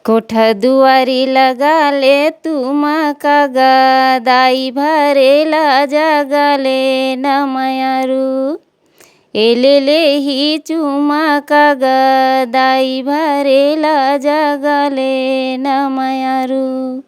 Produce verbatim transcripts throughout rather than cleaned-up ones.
कोठा दुआरी लगा ले तुमा का गा, दाई भरे ला जगा ले न मयारू। एले ले ही चुमा का गा, दाई भरे ला जगा ले न मयारू।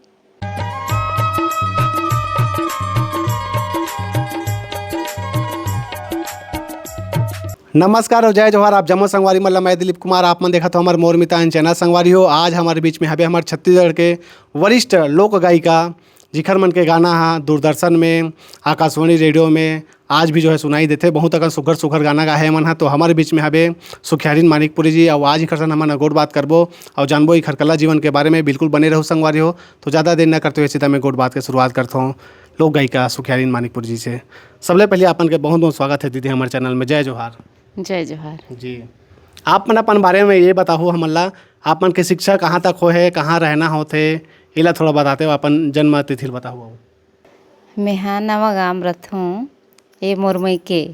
नमस्कार और जय जोहार। आप जम्मो संगवारी मन ला मैं दिलीप कुमार, आप मन देखत हो हमर मोर मितान चैनल। संगवारी हो, आज हमारे बीच में हबे हमर छत्तीसगढ़ के वरिष्ठ लोक गायिका, जिखर मन के गाना हा दूरदर्शन में, आकाशवाणी रेडियो में आज भी जो है सुनाई देथे। बहुत अकन सुघर सुघर गाना गाए हे मन हा। तो हमारे बीच में हबे सुखियारिन मानिकपुरी जी, और आज इखर सन हमन गोठ बात करबो और जानबो इखर कला जीवन के बारे में। बिल्कुल बने रहू संगवारी हो। तो ज़्यादा देर न करते हुए सीधा मैं गोठ बात के शुरुआत करत हूँ लोक गायिका सुखियारिन मानिकपुरी जी से। सबले पहले आपन के बहुत बहुत स्वागत है दीदी हमारे चैनल में। जय जोहार। जय जोहार। जी, आप मन अपन बारे में ये बताहू हमन ला, आप मन के शिक्षा कहाँ तक होए हे, कहाँ रहना होथे, एला थोड़ा बताते हो, अपन जन्म तिथि ल बताहू। मेहा नवा गांव रथूं, ये मोर मइके,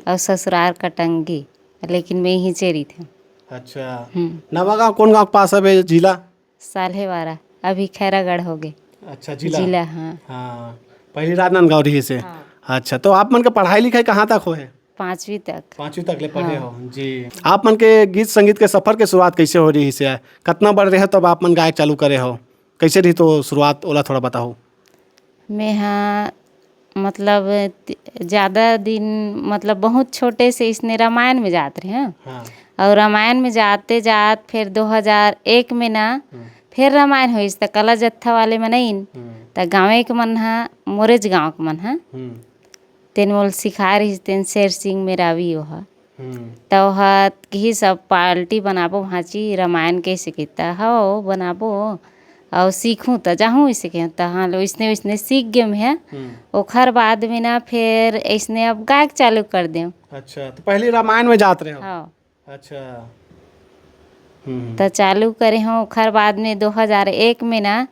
अउ ससुरार कटंगी, लेकिन मैं इही चेरी थे। अच्छा, हम्म। नवा गांव कौन गांव के पास हवे जिला? साल्हेवारा, अभी खैरागढ़ हो गए। अच्छा, जिला। जिला, हाँ। हाँ, पहली राजनांदगांव रहिस हे। हाँ। अच्छा, तो आप मन के पढ़ाई लिखाई कहाँ तक होए हे? पाँचवीं तक। पाँचवीं तक ले पढ़े हाँ। हो जी। आप मन के गीत संगीत के सफर के शुरुआत कैसे हो रहिस हे? कतना बड़ रहे तब आप मन गायक चालू करे हो? कैसे रही तो शुरुआत, ओला थोड़ा बताओ। मेहा मतलब ति-, ज़्यादा दिन, मतलब बहुत छोटे से इसने रामायण में जात रहे, हाँ। हाँ। और रामायण में जाते जात फिर दो हज़ार एक में ना, हम्म। फिर रामायण होइस त कला जत्था वाले मन आइन, हम्म। त गाँवे के मन हा, मोरेज गाँव के मन हा, हम्म। तेन मोल सिखाए रहिस, तेन शेर सिंह मेरावी ओहा। हम्म। त ओहा किहिस, "अब पार्टी बनाबो भांची, रामायण कइसे किता हव बनाबो, अउ सीखूं त जाहूं," अइसे कहे। त हाँ, लो, इसने, इसने सीख गेम है। हम्म। ओखर बाद में ना, फिर इसने अब गायक चालू कर देम। अच्छा, तो पहली रामायण में जात रहे हो? हाँ। अच्छा। हम्म। त चालू करे हो, ओखर बाद में दो हज़ार एक में ना,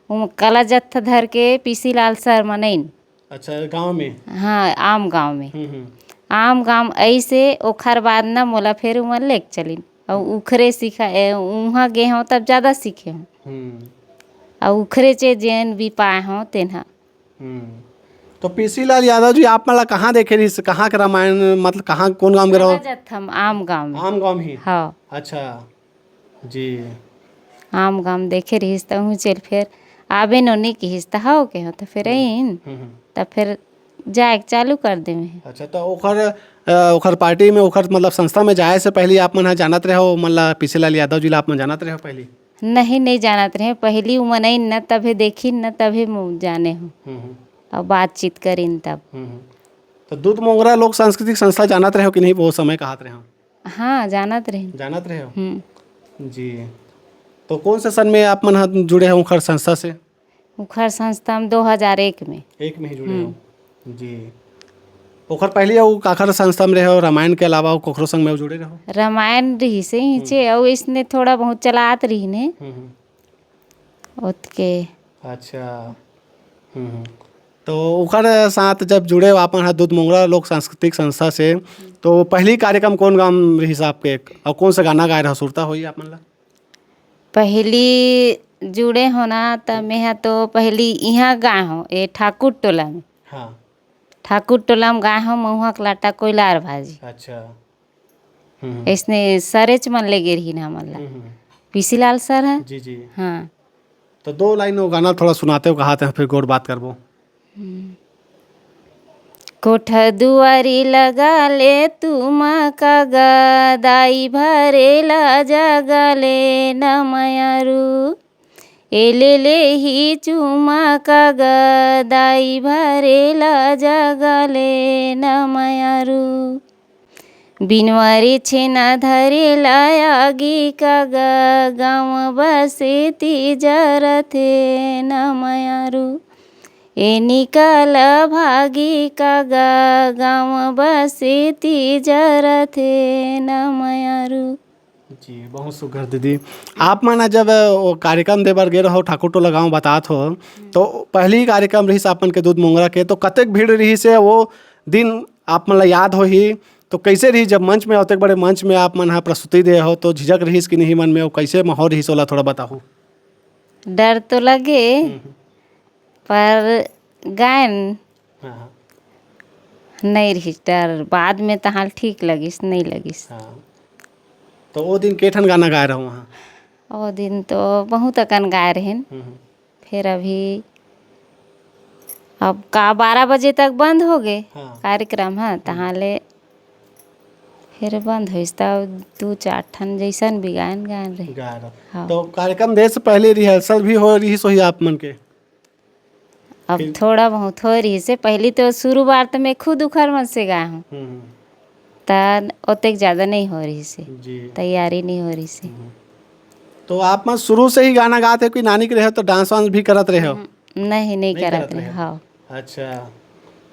उम, कला जत्था धर के पीसी लाल सर मनइन। अच्छा, गाँव में? हाँ, आम गाँव में। हम्म, हम्म। आम गाँव ऐसे ओखर बाद न मोला फेर उमन लेके चलिन। अउ हम्म। उखरे सिखा, ए, उहाँ गे हौं तब ज़्यादा सीखे हौं। हम्म। अउ उखरे चे जेन भी पाए हौं तेन ह। हम्म। तो पीसी लाल यादव जी आप मन ला कहाँ देखे रहिस? कहाँ के रामायण, मतलब कहाँ, कौन गाँव के रहो? कला जत्था म, आम गाँव में। आम गाँव ही? हाँ। अच्छा। जी। आम गाम देखे रहिस, तहूँ चल फेर आबे नोनी किहिस, त हव केहो, त फेर हम्म। अइन, हम्म, हम्म। त फेर जाए के चालू कर दे में। अच्छा, त ओखर, अ, ओखर पार्टी में, ओखर मतलब संस्था में जाए से पहले आप मन ह जानत रहे हो, मतलब पीसी लाल यादव जी ला आप मन जानत रहे हो पहले? नहीं, नहीं जानत रहे। पहली उमन अइन न, तभे देखिन न, तभे मु-, जाने हो। हम्म, हम्म। और बातचीत करिन तब। हम्म, हम्म। तो दूध मोंगरा लोक सांस्कृतिक संस्था जानत रहे हो कि नहीं, वो समय कहत रहे हो? हाँ, जानत रहे। जानत रहे हो? हम्म। जी। तो कौन से सन में आप मन ह जुड़े हो उखर संस्था से? उखर संस्था में दो हज़ार एक में। एक में ही जुड़े हो? हम्म। जी। ओखर पहले अउ काखर संस्था में रहे हो, रामायण के अलावा अउ कोखरो संग में जुड़े रहो? रामायण रहिस हे हम्म। हिचे, अउ इसने थोड़ा बहुत चलात रहिन हे। हम्म, हम्म। ओतके। अच्छा। हम्म, हम्म। तो ओकर साथ जब जुड़े हो आप मन ह दूध मोंगरा लोक सांस्कृतिक संस्था से, तो पहली कार्यक्रम कौन गाँव में रहिस आपके, और कौन सा गाना गाए रहो, सुरता होई आप मन ला? पहली जुड़े हो ना, त मेहा तो पहली इहाँ गाए हो, ए ठाकुर टोला में। हाँ। ठाकुर टोला में गाए हो, महुआ के लाटा कोइलार भाजी। अच्छा। हम्म। अइसने सरेच मन ले गे रहिन हमन ला। हम्म, हम्म। पीसी लाल सर ह। जी, जी। हाँ। तो दो लाइन वो गाना थोड़ा सुनाते हो, कहा थे, फिर गोठ बात करबो। हम्म। कोठा दुआरी लगा ले तुमा का गा, दाई भरे ला जगा ले न मयारू। एले ले ही चुमा का गा, दाई भरे ला जगा ले न मयारू। बिनवारी छेना धरे ला आगी का गा, गाँव बसे ती जरथे न मयारू। ए निकाल भागी का गा, गाँव बसे ती जरथे न मयारू। जी, बहुत सुघर दीदी। आप मन ह जब, अ, वो कार्यक्रम दे बर गे रहो, ठाकुर टोला गाँव बतात हो, तो पहली कार्यक्रम रहिस आपन के दूध मोंगरा के, तो कतेक भीड़ रहिस हे वो दिन, आप मन ला याद होही? तो कैसे रही, जब मंच में, ओतेक बड़े मंच में आप मन ह प्रस्तुति दे हो, तो झिझक रहिस कि नहीं मन में, अउ कैसे माहौल रहिस, ओला थोड़ा बताहू। डर तो लगे, हम्म। पर गायन हाँ, हाँ। नहीं रहिस डर, बाद में तहाल ठीक लगिस, नहीं लगिस। हाँ। तो वो दिन के ठन गाना गाए रहो वहाँ? वो दिन तो बहुत अकन गाए रहेन। हम्म, हम्म। फिर अभी अब का बारह बजे तक बंद हो गए हाँ। कार्यक्रम, हाँ, तहाँ ले फिर बंद होइस, तब दू चार ठन जैसन भी गायन गायन रहे। गाए रहो। हाँ। तो कार्यक्रम दे से पहले रिहर्सल भी हो रही सोही आप मन के? अब फिर? थोड़ा बहुत हो रही से, पहली तो शुरू बार तो मैं खुद उखर मन से गाए हूँ, हम्म, हम्म। त ओतेक ज्यादा नहीं हो रही से, जी। तैयारी नहीं हो रही से। हम्म। तो आप मन शुरू से ही गाना गाते हो कि नानी के रहे हो तो डांस वांस भी करत रहे हो? हम्म, नहीं, नहीं नहीं करत करत रहे, रहे हो। हाँ। अच्छा,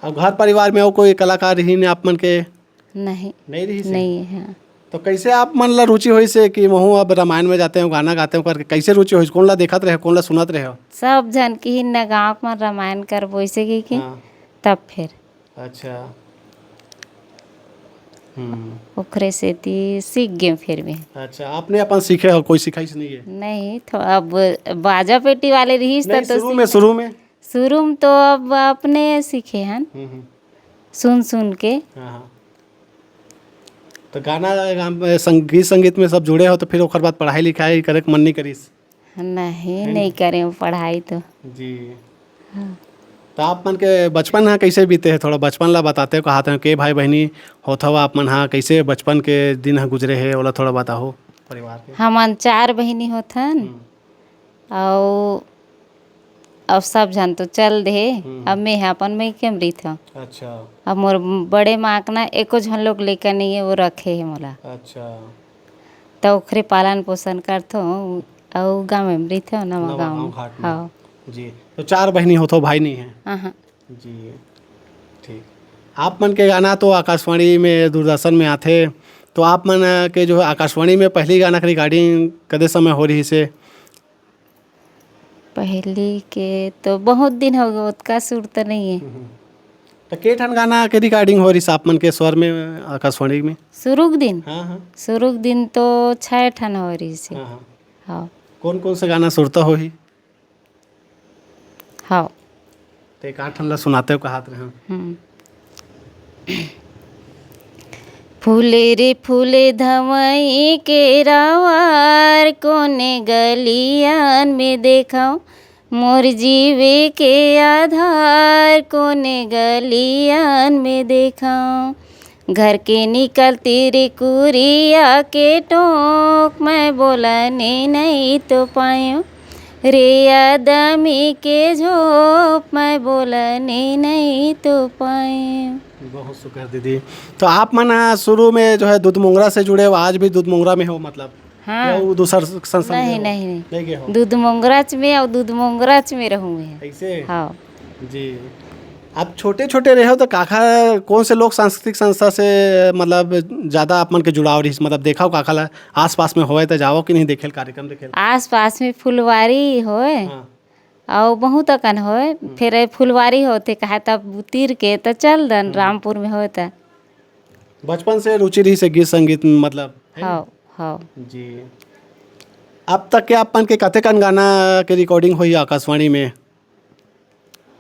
अब घर परिवार में वो कोई कलाकार रही ने आप मन के? नहीं, नहीं रही से? नहीं है। तो कैसे आप मन ला रुचि होइस हे कि महू अब रामायण में जाते हो, गाना गाते हो करके? कैसे रुचि होइस? कौन ला देखत रहे हो, कौन ला सुनत रहे हो? सब झन किहिन न गाँव के मन रामायण करबो, ऐसे कहि के। हाँ। तब फिर। अच्छा। हम्म। ओखरे सेती सीख गेम फिर भी। अच्छा, आपने अपन सीखे हो, कोई सिखाइस नहीं है? नहीं, तो अब बाजा पेटी वाले रहिस नहीं, त तो शुरू में, सीखे। शुरू में? शुरू में तो अब अपने सीखे हन, हम्म, हम्म। सुन सुन के। हाँ, हाँ। तो गाना, गाम-, संग-, गीत संगीत में सब जुड़े हो, तो फिर ओकर बाद पढ़ाई लिखाई करे के मन नहीं करिस? नहीं, है नहीं ना? करे पढ़ाई तो। जी। हाँ। तो आप मन के बचपन हा कैसे बीते है? थोड़ा बचपन ला बताते हो, कहा थे के भाई बहनी होत हव आप मन हा, कैसे बचपन के दिन हा गुजरे है, ओला थोड़ा बताओ परिवार के। हमन चार बहिनी होथन, हम्म। अउ अब सब झन तो चल दे, हम्म। अब मैं ह अपन मइके म रहिथव। अच्छा। अब मोर बड़े माँ के ना एको झन लोग लइका नहीं है, वो रखे है मोला। अच्छा। त ओखरे पालन पोषण करथव, अउ गाँव में रहिथव, नवा नवा गाँव गाँव में। घाट में। हाँ। जी, तो चार बहिनी होथव, भाई नहीं है? हाँ, हाँ। जी, ठीक। आप मन के गाना तो आकाशवाणी में, दूरदर्शन में आथे, तो आप मन के जो है आकाशवाणी में पहली गाना के रिकॉर्डिंग कदे समय हो रही से? पहली के तो बहुत दिन हो गए, ओतका सुर तो नहीं है। हम्म। तो के ठन गाना के रिकॉर्डिंग हो रही से आप मन के स्वर में आकाशवाणी में? शुरू के दिन? हाँ, हाँ। शुरू के दिन तो छह ठन हो रही से। हाँ, हाँ। हाँ। कौन कौन से गाना सुरता होही? हाँ। ते एक आठ ठन ला सुनाते हो, कहात रहे हो। हम्म। फूले रे फूले धमई के रावार, कोने गलियान में देखव मोर जीवे के आधार, कोने गलियान में देखव। घर के निकलती रे कुरिया के टोक, मैं बोलने नहीं तो पायो रे आदमी के झोप, मैं बोलने नहीं तो पायो। बहुत सुघर दीदी। तो आप मन, आ, शुरू में जो है दूध मोंगरा से जुड़े हो, आज भी दूध मोंगरा में हो मतलब? हाँ। या वो दूसर संस्था में नहीं, हो? नहीं, नहीं। नहीं गए हो? दूध मोंगराच में और दूध मोंगराच में रहूँ मैं। ऐसे? हाँ। जी। आप छोटे-छोटे रहे हो तो काखा, कौन से लोक सांस्कृतिक संस्था से मतलब ज्यादा आप मन के जुड़ाव रहिस? मतलब देखा हो काखा ला आसपास में होए तो जाओ कि नहीं देखे ल, कार्यक्रम देखे ल? आसपास में फुलवारी होए हाँ। और बहुत अकन होए, हम्म। फिर ये फुलवारी होते कहा तब तीर के तो चल दन हम्म। रामपुर में होए तो। बचपन से रुचि रहिस हे गीत संगीत में मतलब, है ना? हाँ, हाँ। जी। अब तक के आप मन के कतेकन गाना के रिकॉर्डिंग होई आकाशवाणी में?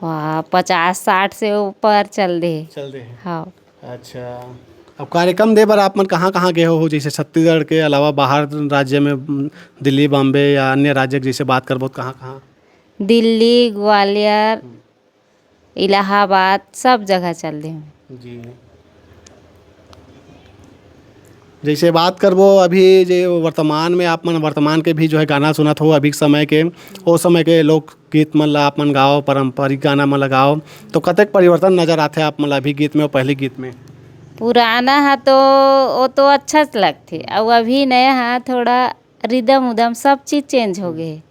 वाह, पचास साठ से ऊपर चल दे। चल दे हे। हाँ। अच्छा। अब कार्यक्रम दे बर आप मन कहाँ-कहाँ गए हो, जैसे छत्तीसगढ़ के अलावा बाहर राज्य में, उम, दिल्ली, बॉम्बे या अन्य राज्य के जैसे बात करबो तो कहाँ-कहाँ? दिल्ली, ग्वालियर, हम्म। इलाहाबाद, सब जगह चल दे हूँ। जी। जैसे बात करबो अभी जे वर्तमान में, आप मन वर्तमान के भी जो है गाना सुनत हो अभी के समय के, ओ समय के लोकगीत मन ला आप मन गाओ, पारंपरिक गाना मन ला गाओ, तो कतेक परिवर्तन नजर आथे आप मन ला अभी गीत में और पहली गीत में? पुराना हा तो, वो तो अच्छा से लगथे, अउ अभी नया हा थोड़ा रिदम उदम सब चीज चेंज हो गए हे।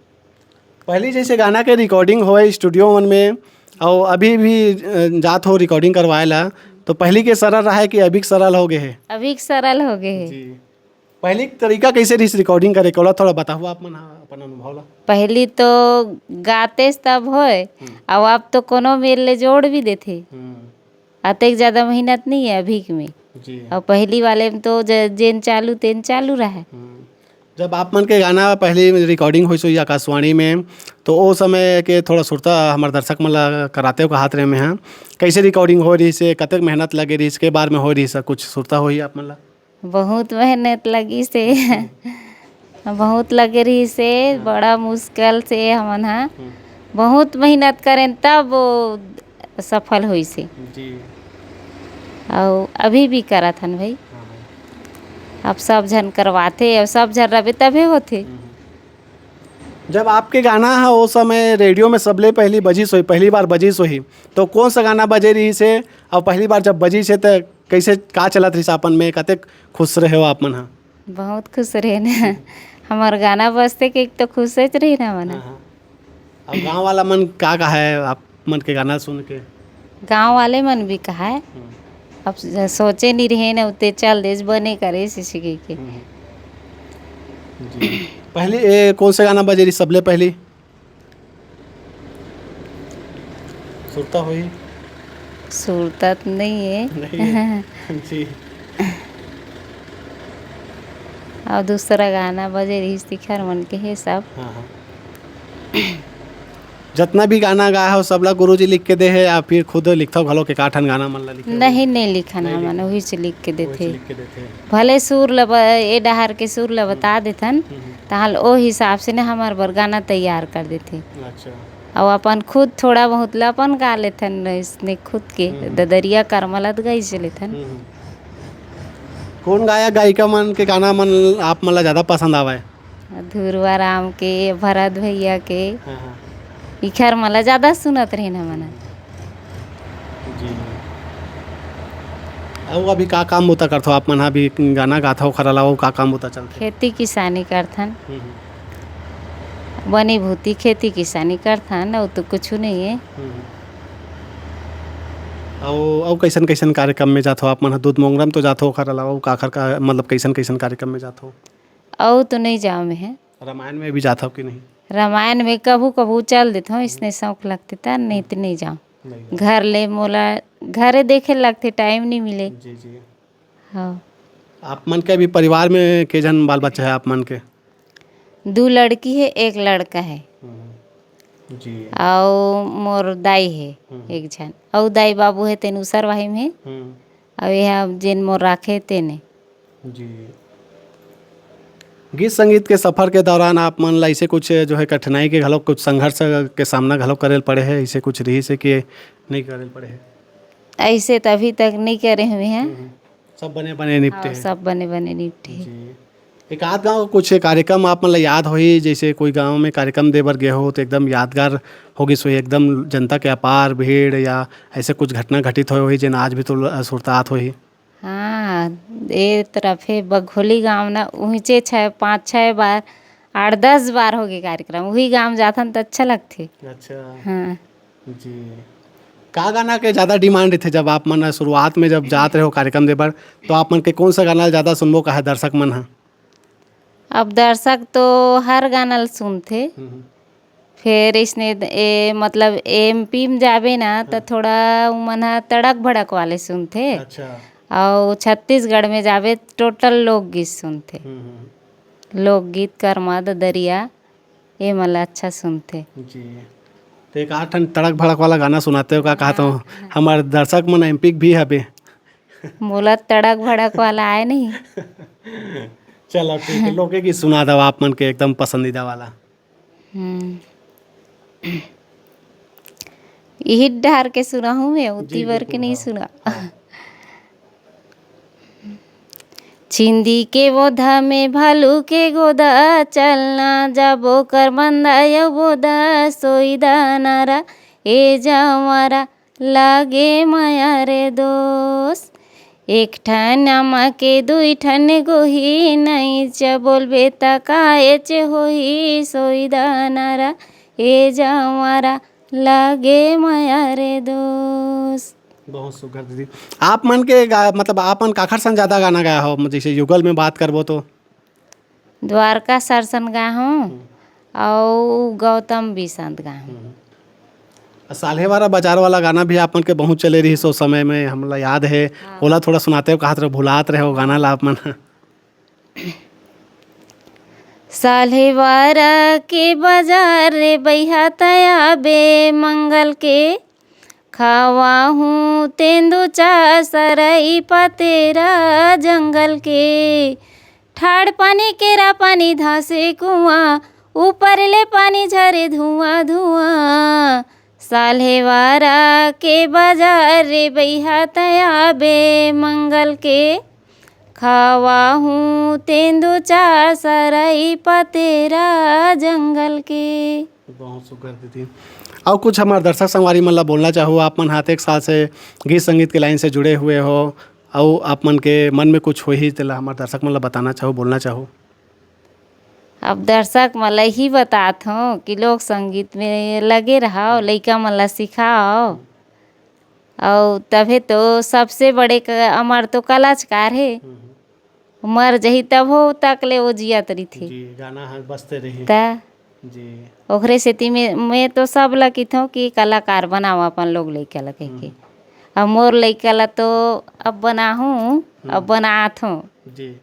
पहली जैसे गाना के रिकॉर्डिंग होए स्टूडियो मन में, अउ अभी भी, अ, जात हो रिकॉर्डिंग करवाए ला, तो पहली के सरल रहा है कि अभी के सरल हो गए हे? अभी के सरल हो गए हे। जी। पहली के तरीका कैसे रहिस रिकॉर्डिंग करे के, ओला थोड़ा बताहू आप मन हा अपन अनुभव ला। पहली तो गातेस तब होए, हम्म। अब, अब तो कोनो मेर ले जोड़ भी देथे। हम्म। अतेक ज्यादा मेहनत नहीं है अभी के में। जी। और पहली वाले में तो ज-, जेन चालू तेन चालू रहे। हम्म। जब आप मन के गाना पहली रिकॉर्डिंग होइस होही आकाशवाणी में, तो ओ समय के थोड़ा सुरता हमर दर्शक मन ला कराते हो कहात रहे मैं हा। कैसे रिकॉर्डिंग हो रही से, कतेक मेहनत लगे रही, इसके बारे में हो रही से कुछ सुरता होही आप मन ला? बहुत मेहनत लगी से। बहुत लगे रही से, बड़ा मुश्किल से हमन हा हम्म। बहुत मेहनत करें तब वो सफल होई से। जी। अउ अभी भी करत हन भाई। हाँ, हाँ। अब सब झन करवाथे, अब सब झन रबे तभे होथे। हम्म। जब आपके गाना ह ओ समय रेडियो में सबले पहली बजिस होही, पहली बार बजिस होही, तो कौन सा गाना बजे रही से? और पहली बार जब बजिस हे, तो कैसे, का चलत रही आपन में, कतेक खुश रहे हो आप मन ह? बहुत खुश रहे ना। हमार गाना बजते के एक तो खुश रही ना मना। हाँ, हाँ। अब गाँव वाला मन का कहा है आप मन के गाना सुन के? गाँव वाले मन भी कहा है। हम्म। अब स-, सोचे नहीं रहे ना, उते चल देस बने करे इसी के। हम्म। जी। पहली, ए, कौन सा गाना बजे रही सबले पहली? सुरता होही? सुरता तो नहीं है। नहीं है। जी। और दूसरा गाना बजे रही शिखर मन के है सब। हाँ, हाँ। जतना भी गाना गाए हो, सबला गुरुजी लिख के दे हे या फिर खुद लिखथव घलो के का ठन गाना मन ला लिखे हो? नहीं, नहीं लिखन नहीं हमन, लिखन। वही से लिख के वही से देथे। लिख के देथे। भले सुर ल ब-, ए डहार के सुर ल बता देथन, हम्म, हम्म। तहाल ओ हिसाब से ने हमर बर गाना तैयार कर देथे। अच्छा। अउ अपन खुद थोड़ा बहुत ल अपन गा लेथन, इसने खुद के हम्म, हम्म। ददरिया करमलत गाई से लेथन। हम्म, हम्म। कौन गायक गायिका मन के गाना मन आप मन ला ज्यादा पसंद आवय? धुरवा राम के, भरत भैया के, हाँ, हाँ। इखर मन ला ज्यादा सुनत रहिन हमन। जी। अउ अभी का काम बूता करथव आप मन? अभी गाना गाथव, ओखर अलावा अउ का काम बूता चलथे? खेती किसानी करथन। हम्म, हम्म। बनी भूती खेती किसानी करथन, अउ तो कुछु नहीं है। हम्म। अउ, अउ कैसन कैसन कार्यक्रम में जाथव आप मन ह? दूध मोंगरा म तो जाथव, ओखर अलावा अउ काखर का, मतलब कैसन कैसन कार्यक्रम में जाथव? अउ तो नहीं जाओ मैं है। रामायण में भी जाथव कि नहीं? रामायण में कभू कभू चल देथव, इसने शौक लगथे त, नहीं तो नहीं जाओ। नहीं जाओ। घर ले मोला घरे देखे लगथे, टाइम नहीं मिले। जी, जी। हाँ। आप मन के अभी परिवार में के झन बाल बच्चा है आप मन के? दू लड़की है, एक लड़का है। हम्म। जी। अउ मोर दाई है हम्म। एक झन, अउ दाई बाबू है तेन उसर वाही में है। हम्म। अउ यह जेन मोर राखे तेने। जी। गीत संगीत के सफर के दौरान आप मन ला ऐसे कुछ जो है कठिनाई के घलो, कुछ संघर्ष के सामना घलो करे ल पड़े है, ऐसे कुछ रही से कि नहीं करे ल पड़े है? ऐसे तो अभी तक नहीं करे हुए हैं। हम्म। सब बने बने निपटे हाँ, हैं। सब बने बने निपटे हैं। जी। एक आध गाँव कुछ कार्यक्रम आप मन ला याद होही, जैसे कोई गाँव में कार्यक्रम दे बर गए हो तो एकदम यादगार हो गिस होही, एकदम जनता के अपार भीड़ या ऐसे कुछ घटना घटित होए होही जेन आज भी तो सुरतात होही? हाँ, ए तरफ है बघोली गाँव ना, उहिचे छः, पाँच छः बार, आठ दस बार हो गए कार्यक्रम, वही गाँव जाथन तो अच्छा लगथे। अच्छा। हाँ। जी। का गाना के ज़्यादा डिमांड रहिथे जब आप मन शुरुआत में जब जात रहे हो कार्यक्रम दे बर, तो आप मन के कौन सा गाना ला ज़्यादा सुनबो कहा दर्शक मन ह? अब दर्शक तो हर गाना ल सुनथे। हम्म, हम्म। फिर इसने द-, ए, मतलब एमपी में जाबे ना, तो हाँ। थोड़ा उमन ह तड़क भड़क वाले सुनथे। अच्छा। अउ छत्तीसगढ़ में जाबे, टोटल लोकगीत सुनथे। हम्म, हम्म। लोकगीत, करमा, ददरिया, ये मन ला अच्छा सुनथे। जी। तो एक आध ठन तड़क भड़क वाला गाना सुनाते हो का, कहा तो हाँ। हमारे दर्शक मन एमपी भी हबे। मोला तड़क भड़क वाला आए नहीं। चलो ठीक है, लोकगीत सुना दो आप मन के एकदम पसंदीदा वाला। हम्म। इही डहर के सुनाहूँ मैं, उती जी, बर के बिल्कुल, नहीं हाँ, सुना। हाँ। चिंदी के बोधा में भालू के गोदा, चलना जाबो कर बंदा यो बोदा, सोईदा नारा ए जंवारा, लागे मया रे दोस। एक ठन आमा के दुई ठन गोही, नइच बोलबे त काहेच होही, सोईदा नारा ए जंवारा, लागे मया रे दोस। बहुत सुघर दीदी। आप मन के गा-, मतलब आप मन काखर संग ज्यादा गाना गाया हो? जैसे युगल में बात करबो तो? द्वारका सर संग गा हूँ हम्म। अउ गौतम बी संग गा हूँ। हम्म। साल्हेवारा बाजार वाला गाना भी आप मन के बहुत चले रहिस ओ समय में, हमला याद हे। हाँ। ओला थोड़ा सुनाते हो, कहत रहे भुलात रहे वो गाना ला आप मन। साल्हेवारा के बाजार रे बइहा तया बे मंगल के, खावा हूँ तेंदू चा सरई पतेरा जंगल के। ठाड़ पानी केरा पानी धासे कुआं, ऊपर ले पानी झरे धुआं धुआं। साल्हेवारा के बाजार रे बइहा तया बे मंगल के, खावा हूँ तेंदू चा सरई पतेरा जंगल के। बहुत सुघर दीदी। अउ कुछ हमार दर्शक संगवारी मन ला बोलना चाहू, आप मन हाथ एक साल से गीत संगीत के लाइन से जुड़े हुए हो, अउ आप मन के मन में कुछ होही तेला हमार दर्शक मन ला बताना चाहू, बोलना चाहू? अब दर्शक मन ला ही बतात हूँ कि लोक संगीत में लगे रहो, लइका मन ला सिखाओ, अउ तभे तो सबसे बड़े क-, अमर तो कलाकार हे। हम्म। मर जही तभो तक ले वो जियत रहिथे। जी, गाना ह बजते रही। त जी। ओखरे सेती में, मैं तो सब ला किथों कि कलाकार बनाओ अपन लोग लइका ला कहिके। हम्म। अब मोर लइका ला तो अब बनाहूँ, अब हम्म। बनात हूँ। जी।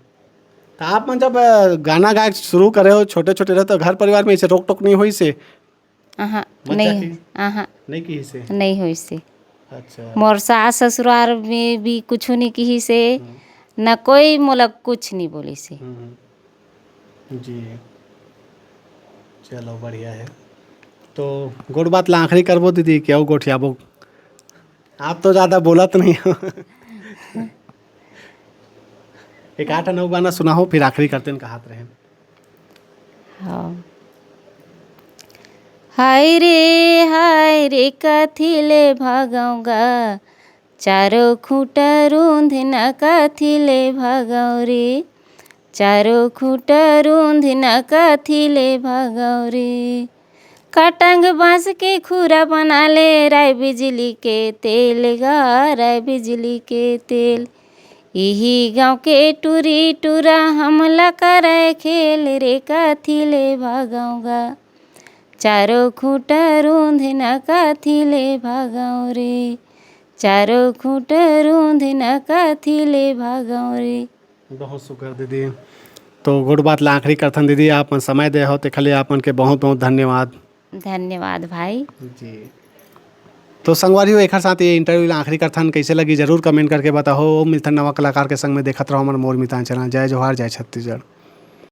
त आप मन जब, अ, गाना गाए शुरू करे हो, छोटे-छोटे रहे, तो घर परिवार में ऐसे रोक-टोक नहीं होइस हे? आहा, बच्चा नहीं, के? आहा। नहीं किहिस हे? नहीं होइस हे। अच्छा। मोर सास ससुरार में भी कुछु नहीं किहिस हे, हम्म। न कोई मोला कुछ नहीं बोलिस हे। हम्म। जी। चलो, बढ़िया हे। तो गोठ बात ला आखिरी करबो दीदी, कि अउ गोठियाबो? आप तो ज़्यादा बोलत नहीं हो। एक आठ नौ गाना सुनाओ, फिर आखिरी करते हैं, कहत रहे। हाँ। हाय रे, हाय रे, कथी ले भगौं गा, चारों खूंटा रूंध न कथी ले भगौं रे, चारों खूंटा रूंध न कथी ले भगौं रे। कटंग बांस के खूरा बना ले, राय बिजली के तेल गा, राय बिजली के तेल। इही गांव के टूरी टूरा हमला करय खेल रे, कथी ले भगौं गा। चारों खूंटा रूंध न कथी ले भगौं रे, चारों खूंटा रूंध न कथी ले भगौं रे। बहुत सुघर दीदी। तो गोठ बात ला आखिरी करथन दीदी, आप मन समय दे हो, तेखर लिए आप मन के बहुत बहुत धन्यवाद। धन्यवाद भाई। जी। तो संगवारी हो, एखर साथ ये interview ला आखिरी करथन। कैसे लगी, जरूर comment करके बताओ। मिलथन नवा कलाकार के संग में, देखत रहो हमर मोर मितान channel। जय जोहार, जय छत्तीसगढ़।